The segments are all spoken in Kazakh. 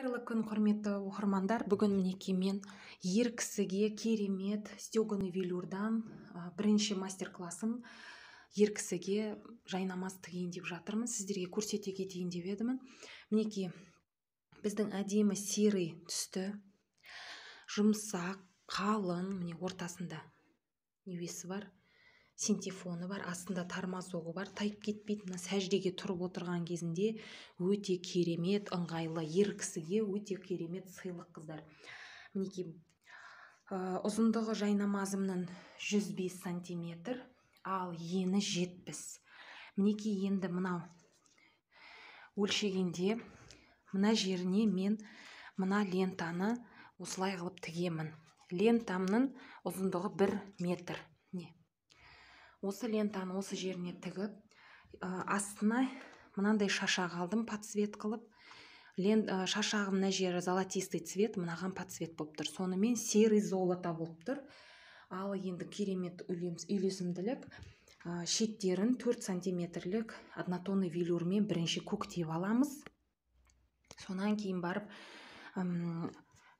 Қайырлы күн, құрметті оқырмандар. Бүгін мінекей мен ер кісіге керемет стёганый велюрдан бірінші мастер-классым ер кісіге жайнамаз тігейін деп жатырмын. Сіздерге көрсете кетейін деп едім. Мінекей біздің әдемі серый түсті, жұмсақ, қалын, міне ортасында небесі бар, синтефоны бар, астында тормозогы бар, тайып кетпейді. Мына сәждеге тұрып отырған кезінде өте керемет, ыңғайлы, ер кісіге өте керемет сыйлық, қыздар. Мінекей ұзындығы жайнамазымның 105 сантиметр, ал ені 70. Мінекей енді мынау өлшегенде мына жеріне мен мына лентаны осылай қылып тігемін. Лентамның ұзындығы 1 метр. Не? Осы лентаны осы жеріне тігіп, астына мынандай шашақ алдым, подсвет қылып. Шашағым мына жері золотистый цвет, мынаған подсвет болып тұр. Сонымен серый золото болып тұр. Ал енді керемет үйлесімділік. Шеттерін 4 сантиметрлік однотонный велюрмен бірінші көктеп аламыз. Сонан кейін барып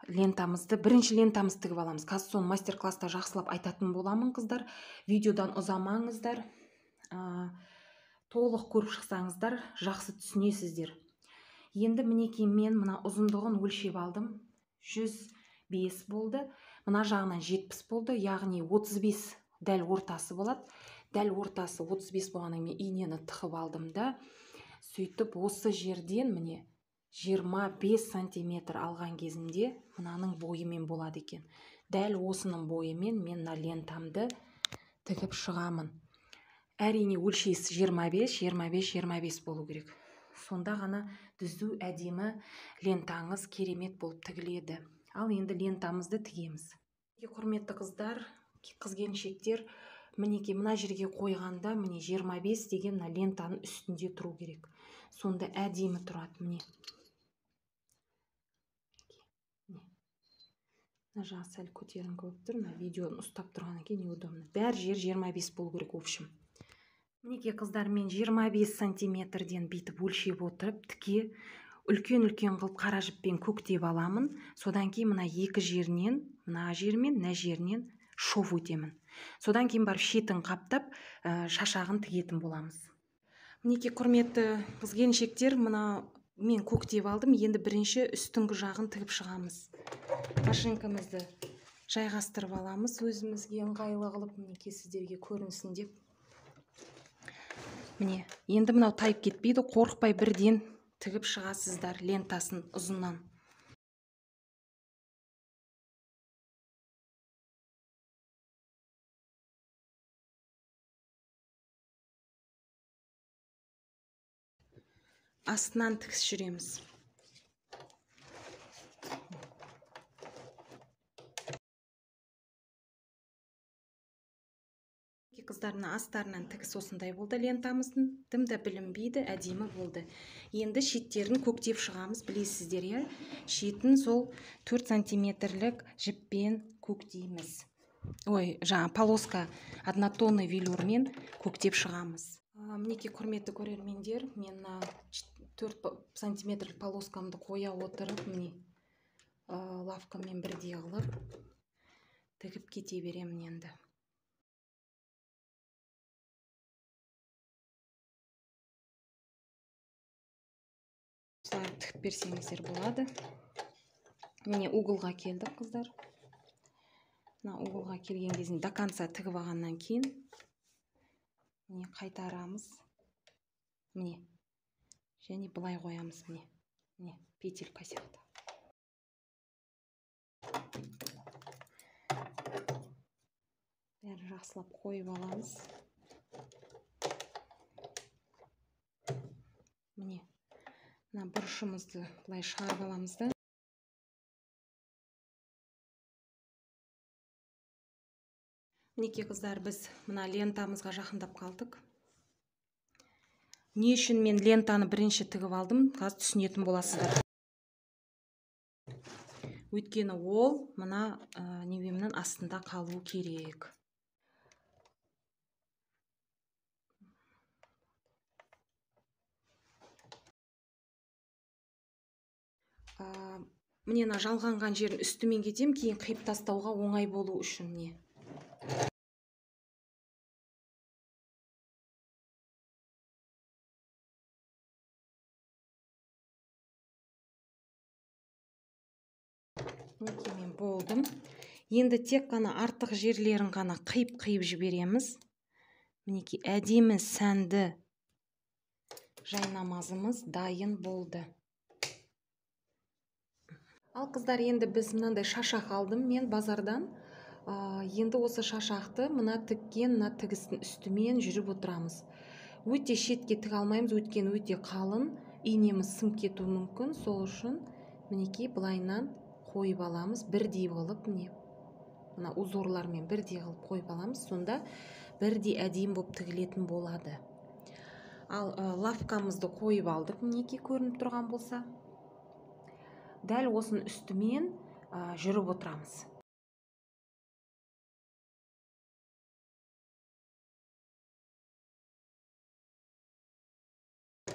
лентамызды, бірінші лентамызды тігіп аламыз. Қазір соны мастер-класста жақсылап айтатын боламын, қыздар. Видеодан ұзамаңыздар, толық көріп шықсаңыздар, жақсы түсінесіздер. Енді мінекей мен мына ұзындығын өлшеп алдым. 105 болды, мына жағынан 70 болды, яғни 35 дәл ортасы болады. Дәл ортасы 35 болғаннан мен инені тығып алдым да, сөйтіп осы жерден міне 25 сантиметр алған кезімде мынаның бойымен болады екен. Дәл осының бойымен мен мына лентамды тігіп шығамын. Әрине өлшесі 25, 25, 25 болу керек. Сонда ғана түзу әдемі лентаңыз керемет болып тігіледі. Ал енді лентамызды тігеміз. Құрметті қыздар, қыз келіншектер, мінекей мына жерге қойғанда міне 25 деген мына лентаның үстінде тұру керек. Сонда әдемі тұрады міне. Мына жағы сәл көтеріңкі болып тұр, мына видеоны ұстап тұрғаннан кейін неудобно. Бәр жер 25 болу керек, в общем. Мінекей қыздар, мен 25 сантиметрден бүйтіп өлшеп отырып, тіке үлкен-үлкен қылып қара жіппен көктеп аламын. Содан кейін мына екі жерінен, мына жермен, мына жерінен шов өтемін. Содан кейін барып шетін қаптап, шашағын тігетін боламыз. Мінекей құрметті қыз келіншектер, мына мен көктеп алдым. Енді бірінші үстіңгі жағын тігіп шығамыз. Машинкамызды жайғастырып аламыз өзімізге ыңғайлы қылып, мінекей сіздерге көрінсін деп. Міне, енді мынау тайып кетпейді, қорықпай бірден тігіп шығасыздар лентасын ұзыннан. Астынан тігіс жүреміз. Қыздар, мына астарынан тігіс осындай болды лентамыздың, дым да білінбейді, әдемі болды. Енді шеттерін көктеп шығамыз, білесіздер, иә? Шетін сол 4 сантиметрлік жіппен көктейміз. Ой, жаңа полоска однотонный велюрмен көктеп шығамыз. Мінекей құрметті көрермендер, мен мына 4 сантиметрлік полоскамды қоя отырып, міне лавкамен бірдей қылып тігіп кете беремін енді. Тігіп берсеңіздер болады. Міне углға келдік, қыздар. Мына углға келген кезінде до конца тігіп алғаннан кейін міне қайтарамыз. Міне. Және былай қоямыз, міне. Міне, петелька сияқты. Бәрін жақсылап қойып аламыз. Міне. Мына бұрышымызды былай шығарып аламыз да. Мінекей қыздар, біз мына лентамызға жақындап қалдық. Не үшін мен лентаны бірінші тігіп алдым, қазір түсінетін боласыздар. Өйткені ол мына небемнің астында қалу керек. Міне, мына жалғанған жерін үстімен кетем, кейін қиып тастауға оңай болу үшін. Міне. Мінекей, мен болдым. Енді тек қана артық жерлерін ғана қиып-қиып жібереміз. Мінекей, әдемі сәнді жайнамазымыз дайын болды. Ал қыздар, енді біз мынандай шашақ алдым мен базардан. Енді осы шашақты мына тіккен, мына тігістің үстімен жүріп отырамыз. Өте шетке тіге алмаймыз, өйткені өте қалын, инеміз сынып кетуі мүмкін. Сол үшін мінекей былайынан қойып аламыз, бірдей қылып, міне. Мына узорлармен бірдей қылып қойып аламыз, сонда бірдей әдемі болып тігілетін болады. Ал лавкамызды қойып алдық, мінекей көрініп тұрған болса. Дәл осының үстімен жүріп отырамыз.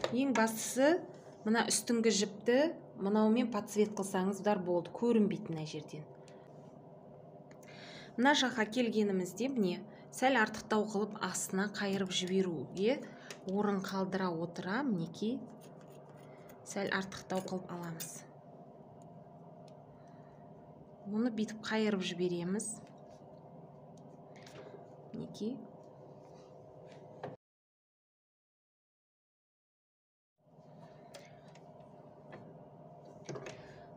Ең бастысы, мына үстіңгі жіпті мынаумен подсвет қылсаңыздар болды, көрінбейді мына жерден. Мына жаққа келгенімізде, міне, сәл артықтау қылып астына қайырып жіберуге орын қалдыра отыра, мінекей, сәл артықтау қылып аламыз. Мұны бүйтіп қайырып жібереміз. Мінекей.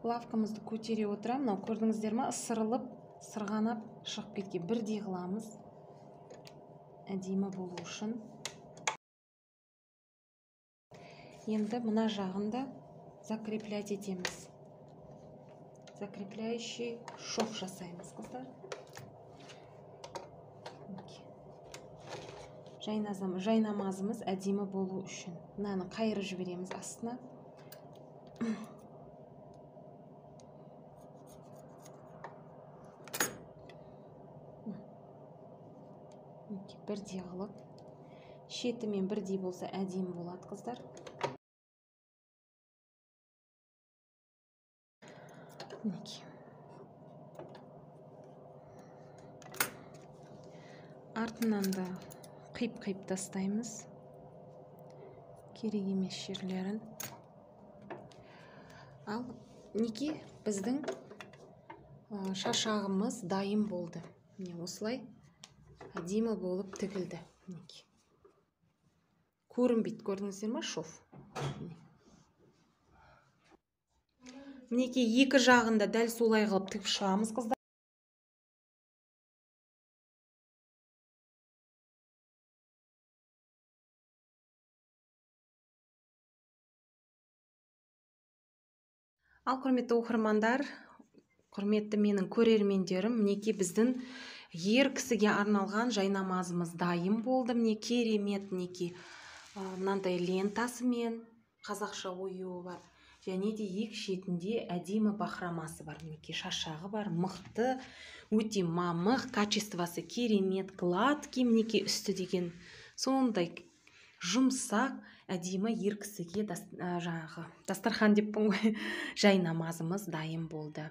Лавкамызды көтере отыра, мынау көрдіңіздер ма, ысырылып, сырғанап шығып кеткен. Бірдей қыламыз, әдемі болу үшін. Енді мына жағын да закреплять етеміз. Закрепляющий шов жасаймыз, қыздар. Жайнамазымыз әдемі болу үшін. Мынаны қайырып жібереміз астына. Бірдей қылып, шетімен бірдей болса әдемі болады, қыздар. Мінекей. Артынан да қиып-қиып тастаймыз керек емес жерлерін. Ал мінекей біздің шашағымыз дайын болды. Міне осылай әдемі болып тігілді. Мінекей. Көрінбейді, көрдіңіздер ма, шов. Мінекей екі жағында дәл солай қылып тігіп шығамыз, қыздар. Ал құрметті оқырмандар, құрметті менің көрермендерім, мінекей біздің ер кісіге арналған жайнамазымыз дайын болды. Міне керемет, мінекей мынандай лентасымен қазақша оюы бар. Және де екі шетінде әдемі бахромасы бар. Мінекей шашағы бар, мықты, өте мамық, качествосы керемет, гладкий, мінекей үсті деген сондай жұмсақ, әдемі ер кісіге жаңағы дастархан деппін ғой, жайнамазымыз дайын болды.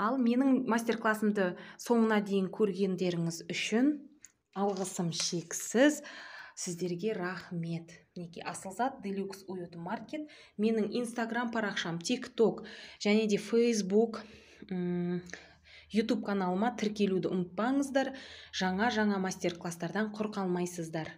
Ал менің мастер-классымды соңына дейін көргендеріңіз үшін алғысым шексіз. Сіздерге рахмет. Мінекей Асылзат Делюкс Уют Маркет, менің Инстаграм парақшам, TikTok және де Facebook, YouTube каналыма тіркелуді ұмытпаңыздар. Жаңа-жаңа мастер-класстардан құр қалмайсыздар.